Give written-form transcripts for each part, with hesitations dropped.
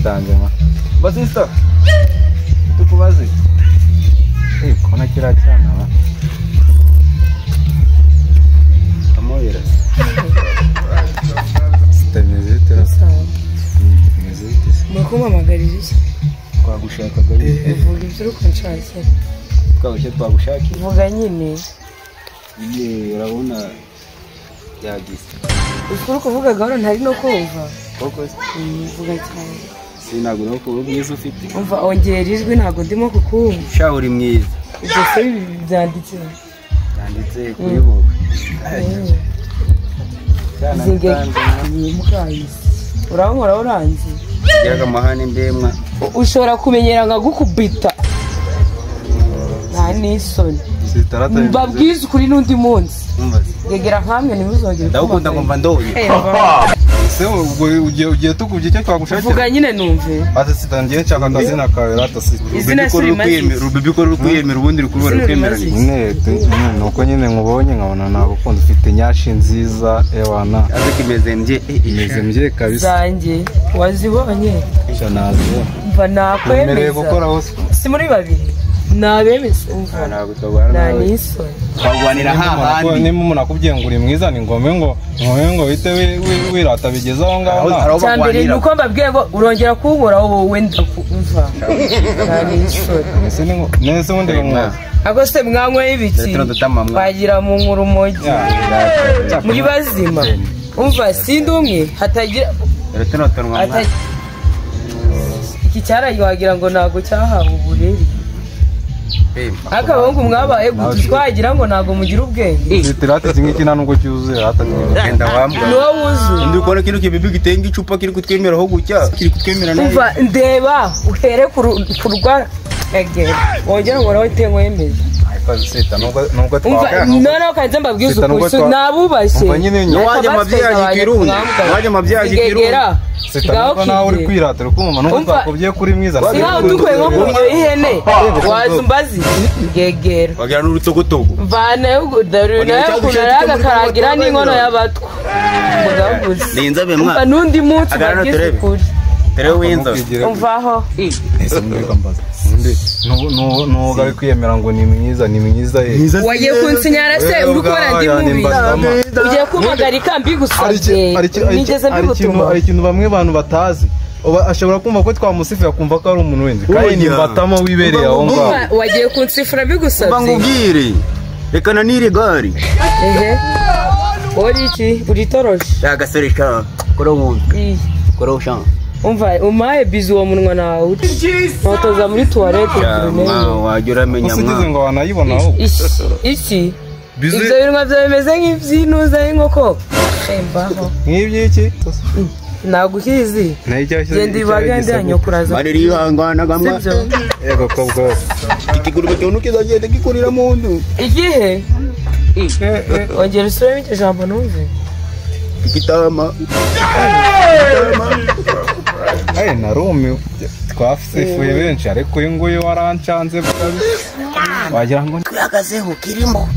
danje ma. Basista. Tukubaze. Kona kira cyana wa. Amoyera. Sitameze tera. Meze ite? Mukumamagarira iki? Twagushakaga. Uvuga ibyo uri kunshakira. Twagushye twagushakira. Vuga nyine. Ye urabona yagize. Ukuri kuvuga gahoro ntari no kumva. Koko vuga cyane. Sinagura ko uri mwiza ufite. Umva ongera ijwi ntago ndimo kukumva. Sha uri mwiza. Ibyo se byanditse. Byanditse kuri wowe. Urankora uranzi. Giraga amahane ndemwa. Ushobora kumenyera nkagukubita. Nta n'isoni. Mbabwize ukuri n'undi munsi. Gegera nkamwe ntimuzongere. Ndagukunda ngomba ndoye. Se ubwo ugiye tukubye icyo twagushakira. Vuga nyine numve. Ate sitangiye nshaka akazina kawe rata sita. Izina Rubibi ko ruri kwiyemera ubundi ruri kubera kwemera nyine. Nuko nyine nkubonye nkabona nagukunda ufite nyashi nziza ewana. Aze kimeze mbye imeze mbye kabisa. Zanjye wazibonye? Nazo. Mva nakwemeza. Gukora hose. Si muri babiri. Nabemeza umva. Ntabwo twagwana nawe. Twagwanira hahandi. Nimba umuntu akubwiye ngo uri mwiza ni ngome ngo wite wirata bigeze aho ngaho. Cyambere nuko mbabwiye ngo urongera kunkora wowe ndakumva. Nta n'isoni. Nese ubundi mwaza. Ako se mwanyweye ibiki? Wagira mu nkuru mogi. Muri bazima. Umva sindi umwe hatagira iki cyaraye wagira ngo ntago cyahawe uburere. Akabahungu mwabaye twagira ngo ntago mugira ubwenge. Sitirate iki nta nubwo cyuzuye genda wambwa. Niwo wuzuye. Ndi kubona kino kibibi gitenga icupa kiri kutwemeraho gutya kiri kutwemera nabi. Umva ndeba uhere kurwa egera. Wongera ngo nawe tengo yemeze. Sita nubwo twakanga. None kanze mbabwiza ukuri nabubashye. Wajya mabyaji kirundi. Wajya mabyaji kirundi. Sita nubwo nawe uri kwirata ukumva nubwo twakubwiye kuri mwiza. Siha udukuye nko ku ihene. Waza umbazi gegera. Wagira n'urutogotogo. Mvana yo nayo karagira n'inkono y'abatwa. Mugabuze. Ninzabe mwa. Umva nundi munsi bagize ukuri. Tere winzo. Umvaho. Nuga ari kwiyemera ngo ni mwiza ni mwiza ye. Wagiye kunsinyara se uri kubona ndi mubi. Ugiye kumpagarika mbigusabye. Nigeze mbigutuma. Hari ikintu bamwe bantu batazi. Ashobora kumva ko twamusifira kumva ko ari umuntu wenze. Kandi ni mbatama wibereye aho ngaho. Wagiye kunsifura mbigusabye. Bangubwire. Reka nanire gari. Ehe. Uri iki? Uri toroshe. Agasore ka koro wumve. Koro shan. Umva umaye bizu uwo munwa nawe ntotoza muri toilette. Wajya uramenya mwa usigize ngo wanayibona ahubwo iki ibyo binwa byawe bimeze nk'iby'inuza y'inkoko mbaho nk'iby'iki ntabwo ukizi genda ibagande yanyokuraza barihanganaga mwa yego kobwo ikigurube cyo nukizagenda gikurira mu ndu igihe ongera usubiremo iryo jambo numve igitama. Ay narumiwe twasifuye benshi ariko uyu nguyu warancanze wagira ngo twihagazeho kirimo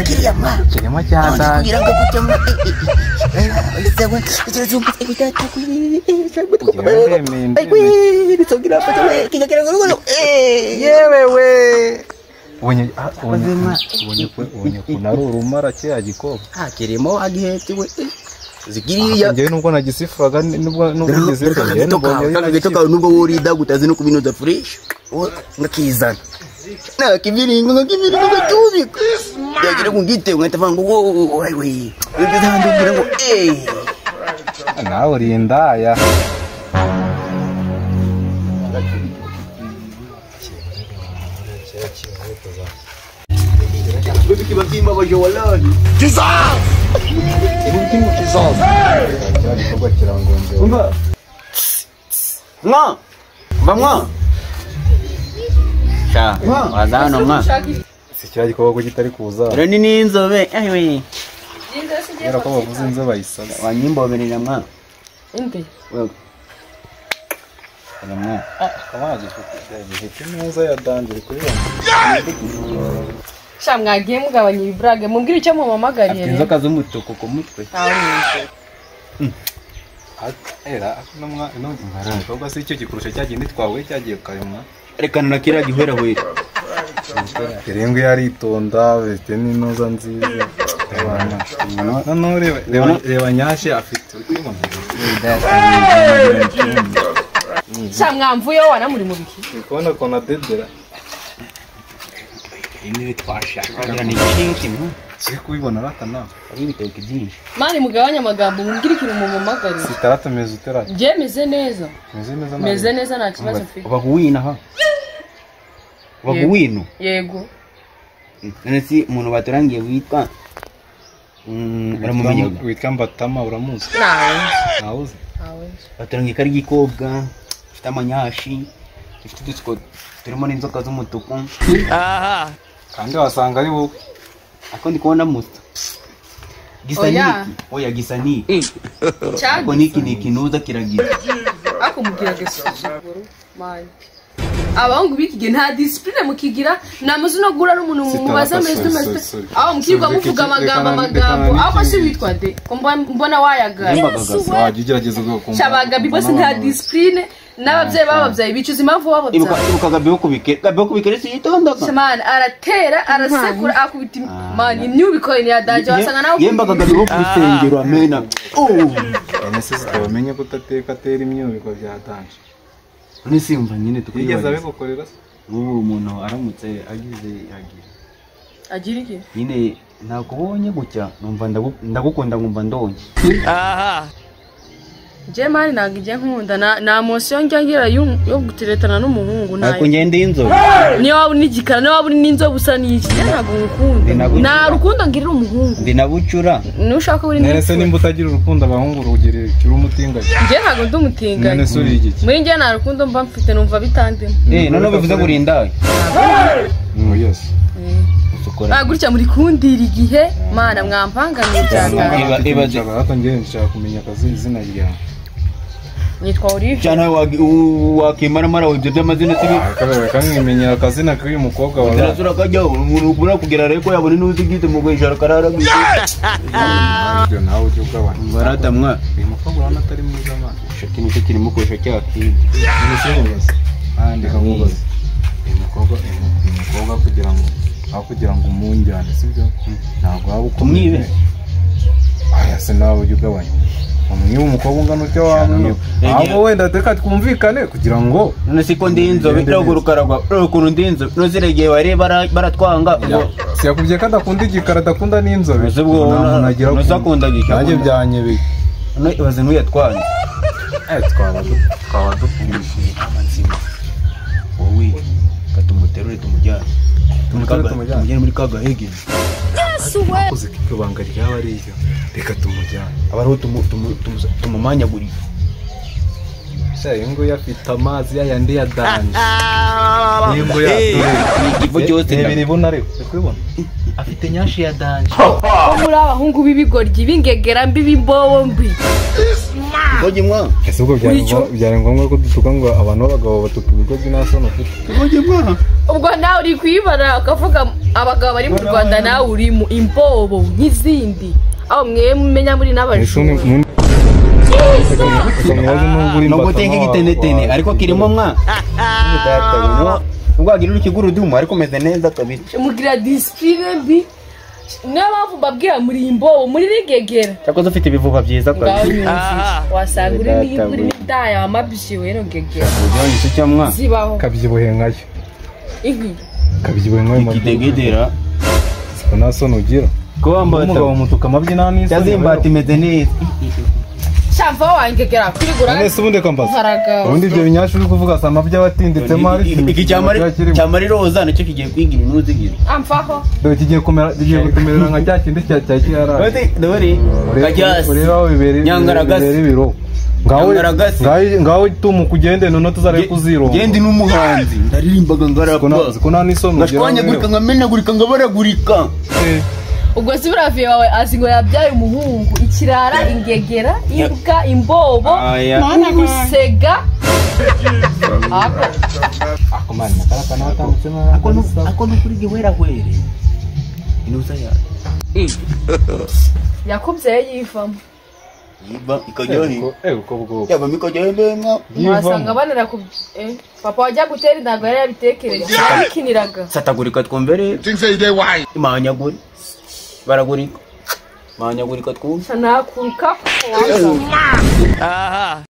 kiriya mwa kirimo cyatanje kugira ngo kujyamo yewe we ubonye ukuntu ari urumara kiriya gikobwa kirimo agihetse we zikiriya ngewe nubwo nagisifuraga nubwo ngisifura ngewe nubwo nubwo worida gutazi no kubinoza fresh ngakizana nakibiringo ngakibiringo ngacyubika yagira ngo ngite ngahita mvuga ngo wowe we ndabwira ngo eh nawe uri indaya. Umva mwa mva mwa sha waza hano mwa si kiriya gikorwa ko kitari kuza rero ni n'inzobe ayiwe kubera ko bavuze inzobe ayisaze wanyimboberera mwa inde wewe mwa akaba gifite neza ya danje kubibona. Sha mwagiye mugabanya ibibrage mumbwire icyo mumamagariye. Afite inzoka z'umutuku ku mutwe. Era no mukobwa si icyo gikurusha cyagindi twawe cyagiye kayumwa. Rekana na kiriya gihwerahwera. Irengo yaritonda bifite n'inoza nziza. Noneho reba nyashe afite uri kubibona. Sha mwamvuyeho wana muri mu biki? Uri kubona ko nadedera. Intebe twashaka ni ikintu kimwe. Siri kubibona rata nawe. Ari ibitoki byinshi. Mani mugabanya amagambo mumbwire ikintu mumumagariye. Sitarata meze utera. Njye meze neza. Meze neza. Meze neza nta kibazo mfite. Uba kuwina ha. Uba kuwino. Yego. None si umuntu baturangiye witwa uramumenye witwa Mbatama uramuzi? Nawe. Nawuzi. Nawe. Baturangiye kari gikobwa gifite amanyashi gifite udutsiko turimo n'inzoka z'umutuku. Aha. Kandi wasanga ari wowe. Ako ndi kubona musa. Gisa niki? Oya gisa niki. Ako niki ni kinuza kiragira. Ako mugira gasuzuguro. Mani. Abahungu b'iki nta discipline mukigira namuzi no gura n'umuntu mumubaza meze aho mukirwa muvuga amagambo aho se witwa de ko mbona wayagaye wajya ugerageza ugakumva shabaga bose nta discipline n'ababyeyi bababyaye bicuza impamvu bababyaye ibuka Gabi kubikere Gabi kubikere siyitondaga man aratera arasekura akubita man imyubiko ni yadanje wasanga nawe yembaga Gabi wo kubisengero amena oh nese zitamenye ko utateka atera imyubiko byatanje. None si umva nyine tukwibaza. Yigeze abigukorera se? Ubu umuntu aramutse agize agira iki? Nyine nakubonye gutya numva ndagukunda nkumva ndonye. Aha. Je mani ntabwo ijya nkunda na emotion njya ngira yo guteretana n'umuhungu nayo. Ntabwo ngende inzobe. Niyo waba uri n'igikara niyo waba uri n'inzobe usa n'iki ntabwo ngukunda. Nta rukundo ngirira umuhungu. Ndi nabucura. Nushaka uri n'inzobe. None se nimba utagira urukundo abahungu rugira uri umutinganyi. Njye ntabwo ndi umutinganyi. None se uri igiki? Muri njye nta rukundo mba mfite numva bitandimo. None bivuze ngo uri indaya. Oh yes. Gutya muri kundira igihe mana mwampangamiye cyane. Ibaze ngiye nshaka kumenya akazi izina ryawe. Nitwa Olive. Cyane wakimara ibyo by'amazina sibi. Kamwimenyera akazina k'uyu mukobwa wawe. Turazura kajya umuntu ubura kugera reko yabone n'uzi gite mu gwijara karara. Ibyo nawe ujye ugabanya. Baratamwa. Uyu mukobwa urabona atari mwiza mana. Shati nicyo kirimo kosha cyakindi. Numubaze. Andika mubaze. Uyu mukobwa kugira ngo aho kugira ngo umunjyane sibyo ntabwo waba ukomeye. Aya se nawe ujye ugabanya. Umwe umukobwa ungana utyo wamwe. Ahubwo wenda reka twumvikane kugira ngo none siko ndi inzobe rukaragwa ukuntu ndi inzobe noziregeye wari baratwanga si yakubwiye ko adakunda igikara adakunda n'inzobe. Nuzakunda igikara nanjye byanyebeye. None ibaze n'uyatwanze. Twaba dupfundishije inama nzima. Wowe katumuterure tumujyane. Tumujyane muri kagahege. Uzi ko iryo banga ryaba ari iryo reka tumujyane aba ariho tumumanyagurira. Sha iyi nguyu afite amazi yayandi ya danje. Iyi nguyu igifu cyose reba iribona ariko uri kubibona afite nyashi ya danje. Ko muri abahungu b'ibigoryi b'ingegera mbi b'imbobo mbi. Ibigoryi mwa ese ubwo byari ngombwa ko dutuka ngo abantu b'abagabo batuka ibigoryi nta soni ufite. Ibigoryi mwa ubwo nawe uri kuyibara ukavuga abagabo bari mu Rwanda nawe uri mu imbobo nk'izindi aho mwe mumenya muri n'abajura. Nubwo uteka igitenetene ariko kirimo mwa ubwo wagira uri kigurudumu ariko umeze neza kabisa. Mugira discipline mbi niyo mpamvu mbabwira muri imbobo muri rigegera. Cyakoze ufite ibivuba byiza kabisa. Wasanga uri n'iburi n'indaya wamabyiwe no gegera. Zibaho kabyibuhe nkayo. Inki kabyibuhe nkayo ikidegedera. Siko nta soni ugira. Ko wambaye umugabo mutuka amabyi nta n'isoni. Cyazimbata imeze neza. Shamva wangegera kwirigura. None se ubundi kambaza. Ubundi ibyo binyashi uri kuvuga sa amabyi abatinditsemo ari iki cyamari roza nicyo kigiye kwigira inuzigira. Amfaho. Dore kigiye kumera kigiye kutumerera nka cya kindi cya cyara. Dore kajyasi. Ureba aho bibere Nyangaragasi. Ibiro. Ngawe tumuka ugende noneho tuzarebe kuzironga. Gende n'umuhanzi ndaririmbaga ngarapa. Ziko nta n'isoni ugira. Ngashwanyagurika nkamenagurika ngabaragurika. Ubwo si buraviye wawe azi ngo yabyaye umuhungu ikirara ingegera imbwa imbobo urusega. Ako mani makaraka n'abatambitsemo ako nukuri gihwerahwere inuza ya yakubyaye yivamo. Iba ikajya he? Uko bwoko. Yavamo ikajya he mwa? Wasanga banara ku papa wajya gutera indago yari yabitekereje. Yabikiniraga. Satagurika twumvere. Imanyaguri. Baragurika. Manyagurika twumve. Nakuruka. Aha.